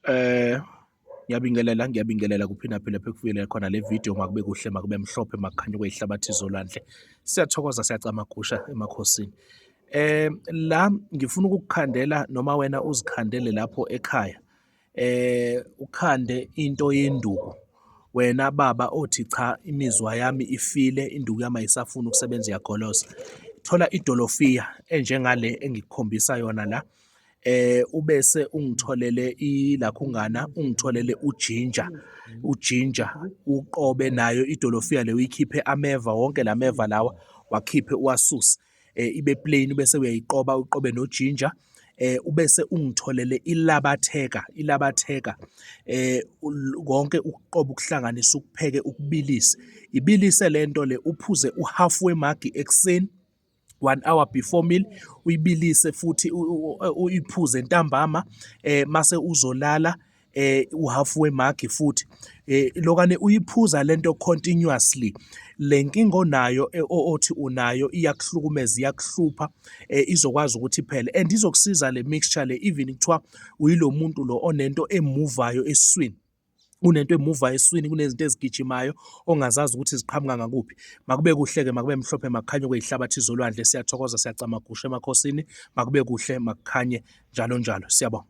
Ngiyabingelela, ngiyabingelela kuphinda phinde lapho ekufikele khona le video. Makube kuhle, makube mhlophe, makukhanye okwezihlabathi zolwandle. Siyathokoza, siyacamagusha emakhosini. La ngifuna ukukukhandela noma wena uzikhandele lapho ekhaya. Ukhande into yenduku. Wena baba othi cha, imizwa yami ifile, induku yami ayisafuni ukusebenza, iyagoloza. Thola idolofiya enjengale engikukhombisa yona la. Ubese ungitholele ilakhungana, ungitholele ujinja, ujinja uqobe nayo idolofiya le, uyikhiphe ameva wonke la meva lawa, wakhiphe uwasuse, ibe plain, bese uyayiqoba, uqobe nojinja. Ubese ungitholele ilabatheka, ilabatheka, konke ukuqoba, ukuhlanganisa, ukupheke, ukubilise, ibilise lento le, uphuze uhafu wemagi ekuseni 1 hour before meal, uyibilise futhi uyiphuze ntambama mase uzolala, uhafu wemagi futhi. Lokane uyiphuza lento continuously, le nkinga onayo, othi unayo iyakuhlukumeza, iyakuhlupha, izokwazi ukuthi iphele and izokusiza le mixture le. Even kuthiwa uyilo muntu lo onento emuvayo esiswini, kunento emuva esiswini, kunezinto ezigijimayo ongazazi ukuthi ziqhamuka ngakuphi. Makube kuhle-ke, makube mhlophe, makukhanye okwezihlabathi zolwandle. Siyathokoza, siyacamagusha emakhosini. Makube kuhle, makukhanye njalo njalo. Siyabonga.